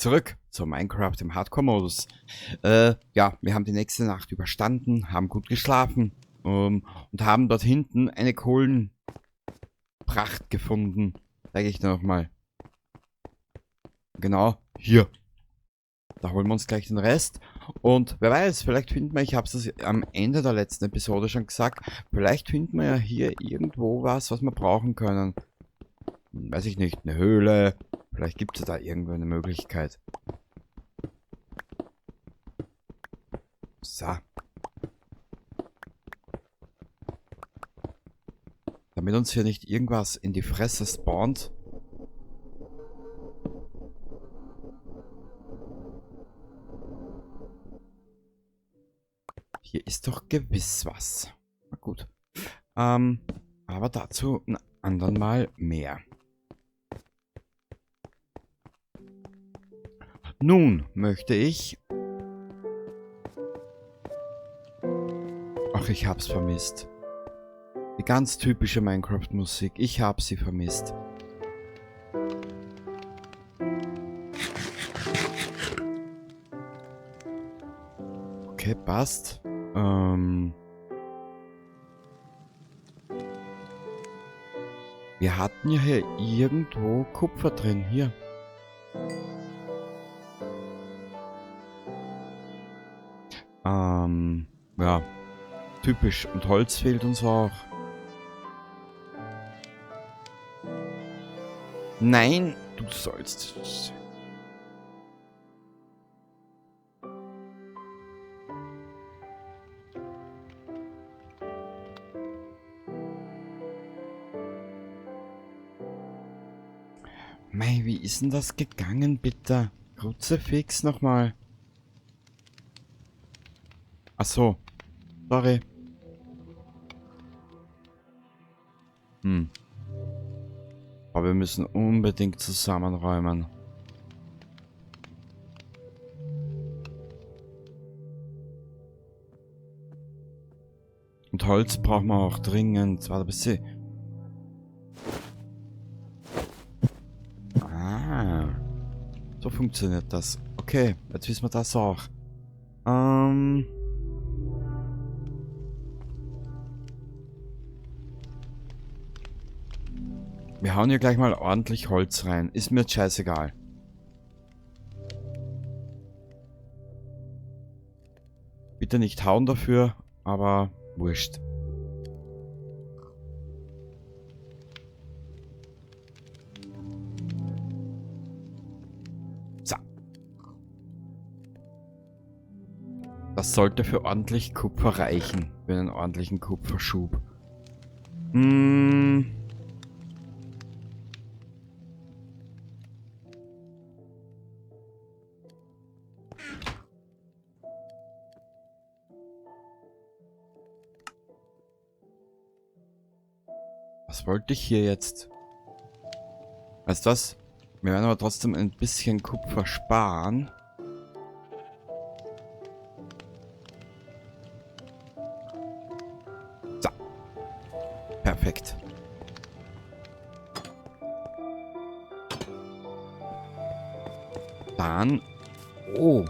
zurück zu Minecraft im Hardcore-Modus. Ja, wir haben die nächste Nacht überstanden, haben gut geschlafen und haben dort hinten eine Kohlenpracht gefunden. Zeige ich dir nochmal. Genau, hier. Da holen wir uns gleich den Rest. Und wer weiß, vielleicht finden wir, ich habe es am Ende der letzten Episode schon gesagt, vielleicht finden wir ja hier irgendwo was, was wir brauchen können. Weiß ich nicht, eine Höhle. Vielleicht gibt es da irgendwo eine Möglichkeit. So. Damit uns hier nicht irgendwas in die Fresse spawnt. Hier ist doch gewiss was. Na gut. Aber dazu ein andern Mal mehr. Nun möchte ich... Ach, ich hab's vermisst. Die ganz typische Minecraft-Musik. Ich hab sie vermisst. Okay, passt. Wir hatten ja hier irgendwo Kupfer drin. Hier. Ja. Typisch. Und Holz fehlt uns auch. Nein, du sollst... Mei, wie ist denn das gegangen, bitte? Kruzifix nochmal. Ach so. Sorry. Aber wir müssen unbedingt zusammenräumen. Und Holz brauchen wir auch dringend. Warte, bis sie... Ah. So funktioniert das. Okay, jetzt wissen wir das auch. Wir hauen hier gleich mal ordentlich Holz rein. Ist mir jetzt scheißegal. Bitte nicht hauen dafür, aber wurscht. So. Das sollte für ordentlich Kupfer reichen. Für einen ordentlichen Kupferschub. Was wollte ich hier jetzt? Weißt du was? Wir werden aber trotzdem ein bisschen Kupfer sparen. So. Perfekt. Dann... Oh.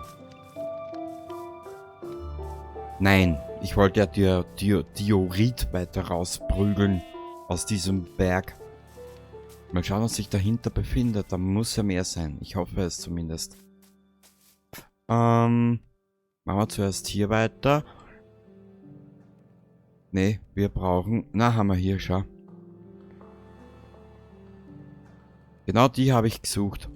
Nein, ich wollte ja Diorit weiter rausprügeln. Aus diesem Berg. Mal schauen, was sich dahinter befindet. Da muss ja mehr sein. Ich hoffe es zumindest. Machen wir zuerst hier weiter. Ne, wir brauchen... Na, haben wir hier, schau. Genau die habe ich gesucht.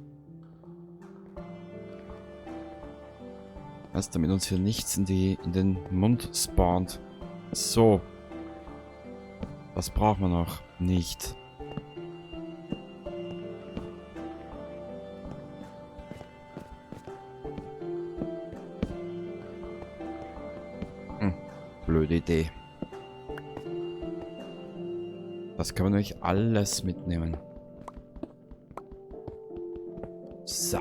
Was, damit uns hier nichts in den Mund spawnt. So. Was brauchen wir noch? Nicht. Blöde Idee. Das kann man nämlich alles mitnehmen. So.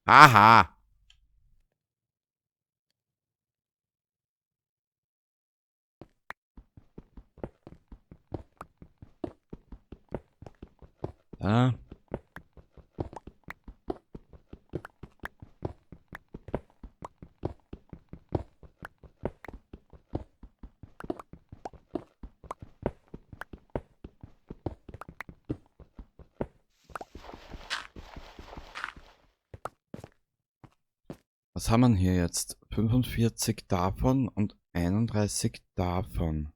Haha. Da. Was haben wir hier jetzt? 45 davon und 31 davon.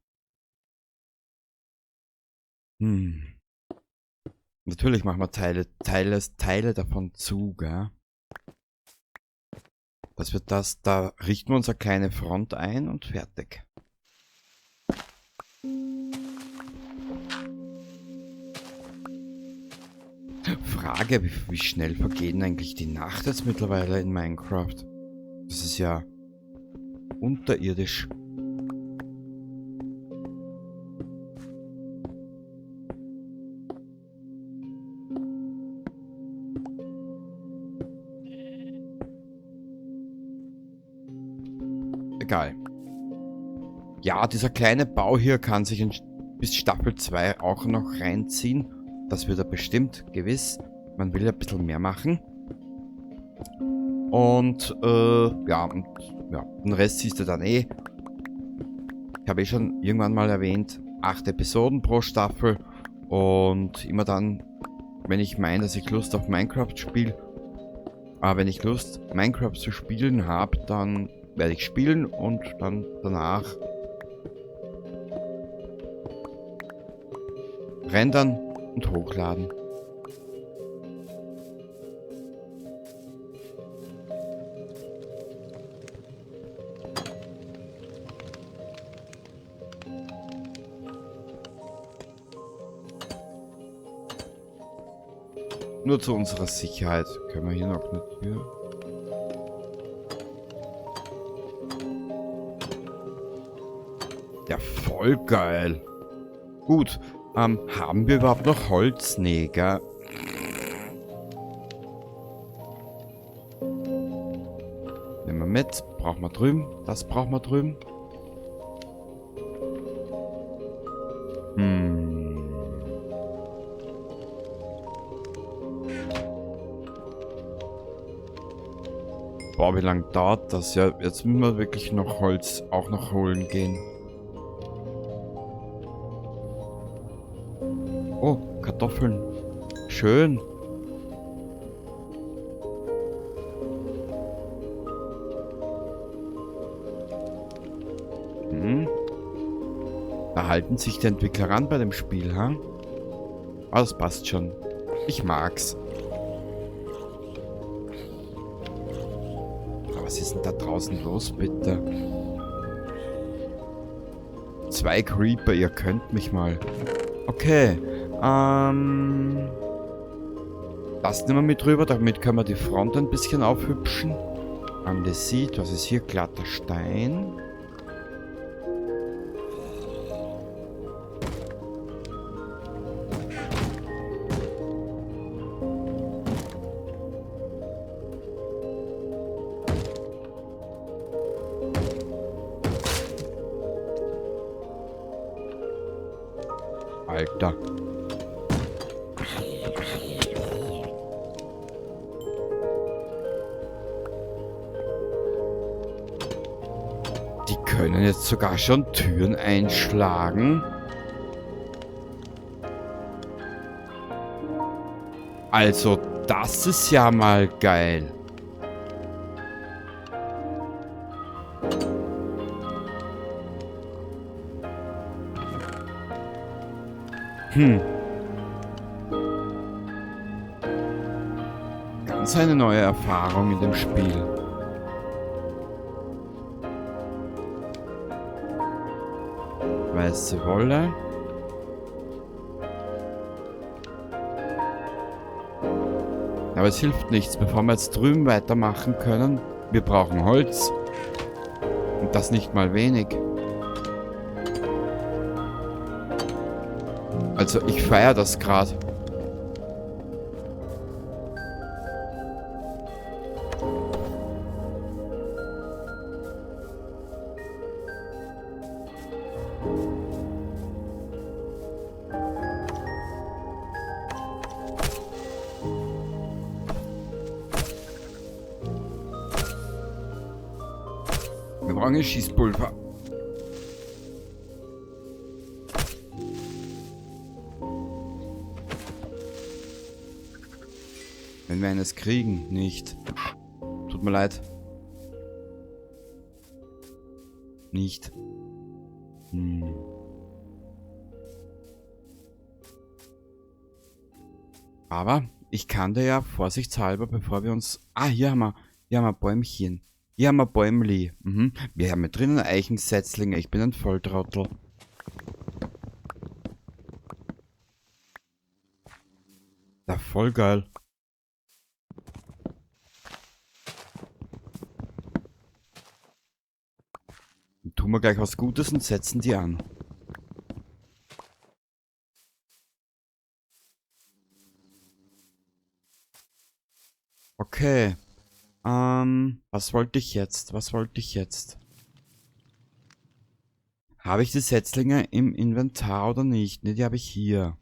Natürlich machen wir Teile davon zu, gell? Dass wir das, da richten wir unsere kleine Front ein und fertig. Frage, wie schnell vergeht denn eigentlich die Nacht jetzt mittlerweile in Minecraft? Das ist ja unterirdisch. Egal. Ja, dieser kleine Bau hier kann sich bis Staffel 2 auch noch reinziehen. Das wird er bestimmt, gewiss. Man will ja ein bisschen mehr machen. Den Rest siehst du dann eh. Ich habe eh schon irgendwann mal erwähnt, 8 Episoden pro Staffel. Und immer dann, wenn ich meine, dass ich Lust auf Minecraft spiele, aber wenn ich Lust, Minecraft zu spielen hab, dann werde ich spielen und dann danach rendern und hochladen. Nur zu unserer Sicherheit können wir hier noch eine Tür. Ja, voll geil. Gut. Haben wir überhaupt noch Holz? Nee, gell? Nehmen wir mit. Brauchen wir drüben. Das brauchen wir drüben. Boah, wie lange dauert das? Ja, jetzt müssen wir wirklich noch Holz auch noch holen gehen. Oh, Kartoffeln. Schön. Da halten sich die Entwickler ran bei dem Spiel, ha? Ah, das passt schon. Ich mag's. Aber was ist denn da draußen los, bitte? 2 Creeper, ihr könnt mich mal. Okay. Das nehmen wir mit rüber, damit können wir die Front ein bisschen aufhübschen. Andesit, was ist hier? Glatter Stein. Alter. Die können jetzt sogar schon Türen einschlagen. Also, das ist ja mal geil. Ganz eine neue Erfahrung in dem Spiel. Weiße Wolle. Aber es hilft nichts, bevor wir jetzt drüben weitermachen können. Wir brauchen Holz. Und das nicht mal wenig. Also ich feier das grad. Wir brauchen ein Schießpulver. Wenn wir eines kriegen, nicht. Tut mir leid. Nicht. Hm. Aber ich kann dir ja vorsichtshalber, bevor wir uns... Ah, hier haben wir Bäumchen. Hier haben wir Bäumli. Mhm. Wir haben hier drinnen Eichensetzlinge. Ich bin ein Volltrottel. Ja, voll geil. Dann tun wir gleich was Gutes und setzen die an. Okay. Was wollte ich jetzt? Was wollte ich jetzt? Habe ich die Setzlinge im Inventar oder nicht? Ne, die habe ich hier.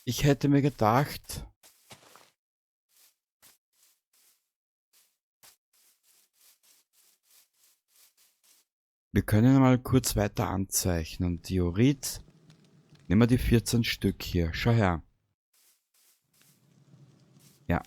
Ich hätte mir gedacht... Wir können mal kurz weiter anzeichnen. Diorit. Nehmen wir die 14 Stück hier. Schau her. Ja.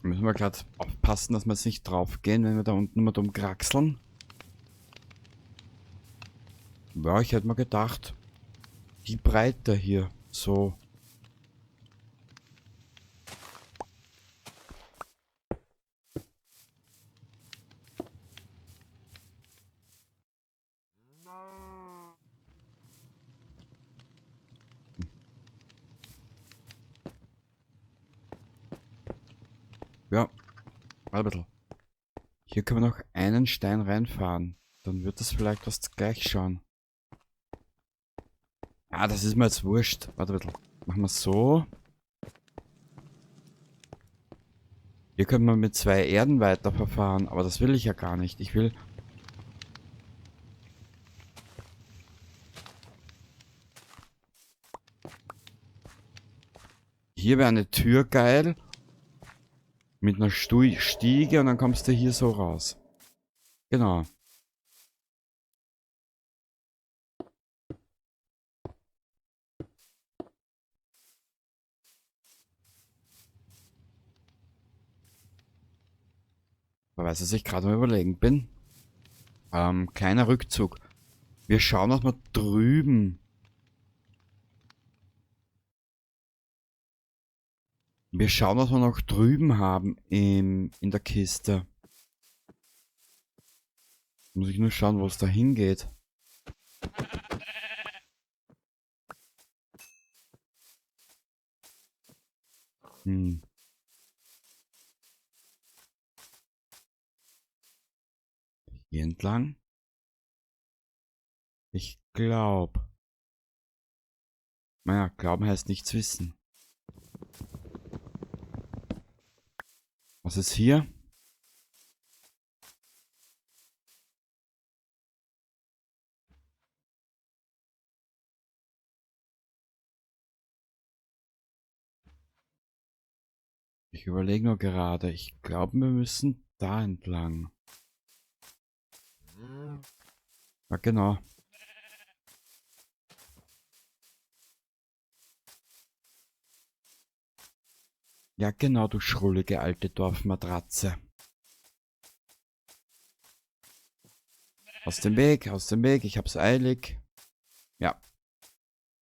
Müssen wir grad aufpassen, dass wir jetzt nicht drauf gehen, wenn wir da unten mal dumm kraxeln. Ja, ich hätte mir gedacht, die Breite hier, so. Ja, warte ein bisschen. Hier können wir noch einen Stein reinfahren. Dann wird das vielleicht was gleich schauen. Ah, das ist mir jetzt wurscht. Warte ein bisschen. Machen wir so. Hier können wir mit 2 Erden weiterverfahren, aber das will ich ja gar nicht. Ich will... Hier wäre eine Tür geil. Mit einer Stiege und dann kommst du hier so raus. Genau. Weiß, dass ich gerade mal überlegen bin. Kleiner Rückzug. Wir schauen noch mal drüben. Wir schauen, was wir noch drüben haben in der Kiste. Muss ich nur schauen, wo es da hingeht. Hier entlang. Ich glaub. Naja, glauben heißt nichts wissen. Was ist hier? Ich überlege nur gerade. Ich glaub, wir müssen da entlang. Ja, genau. Ja, genau, du schrullige alte Dorfmatratze. Aus dem Weg, aus dem Weg, ich hab's eilig. Ja,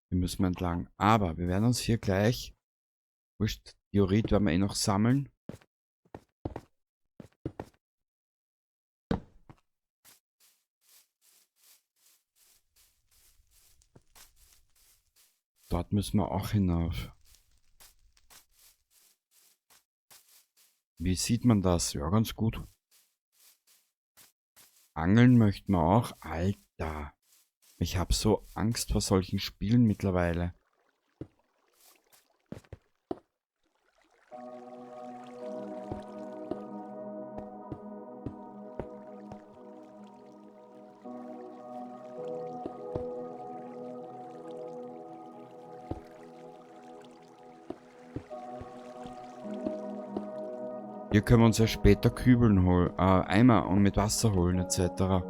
wir müssen entlang. Aber wir werden uns hier gleich... Wurscht, Diorit werden wir eh noch sammeln. Dort müssen wir auch hinauf. Wie sieht man das? Ja, ganz gut. Angeln möchten wir auch. Alter. Ich hab so Angst vor solchen Spielen mittlerweile. Hier können wir uns ja später Kübeln holen, Eimer und mit Wasser holen etc.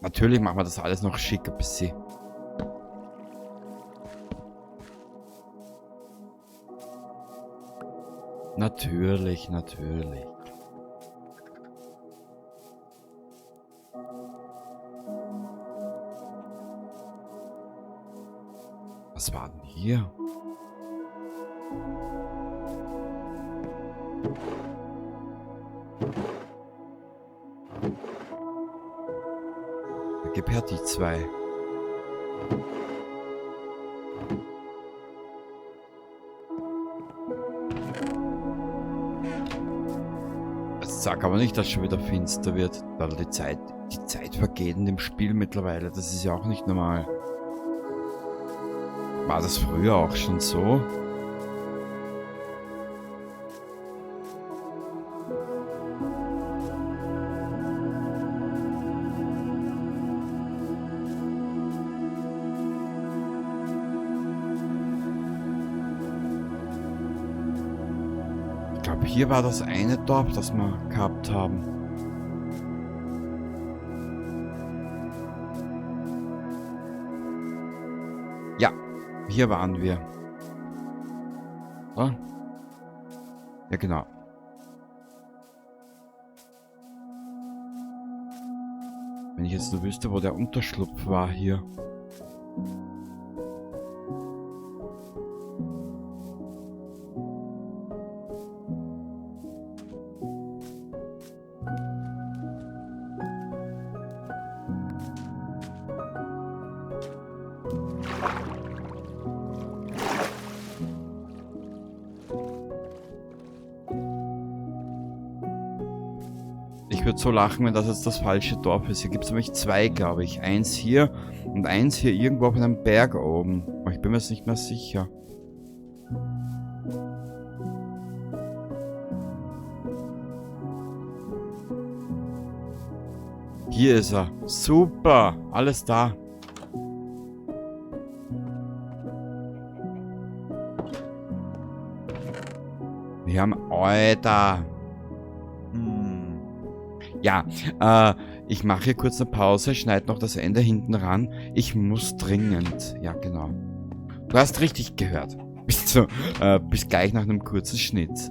Natürlich machen wir das alles noch schick ein bisschen. Natürlich, natürlich. Was war denn hier? Da gib her die zwei. Sag aber nicht, dass schon wieder finster wird, weil die Zeit vergeht in dem Spiel mittlerweile. Das ist ja auch nicht normal. War das früher auch schon so? Ich glaube, hier war das eine Dorf, das wir gehabt haben. Ja, hier waren wir. So. Ja, genau. Wenn ich jetzt nur wüsste, wo der Unterschlupf war hier. Ich würde so lachen, wenn das jetzt das falsche Dorf ist. Hier gibt's nämlich zwei, glaube ich. Eins hier und eins hier irgendwo auf einem Berg oben. Aber ich bin mir jetzt nicht mehr sicher. Hier ist er. Super. Alles da. Wir haben... Alter. Ja, ich mache hier kurz eine Pause, schneide noch das Ende hinten ran. Ich muss dringend. Ja, genau. Du hast richtig gehört. Bis gleich nach einem kurzen Schnitt.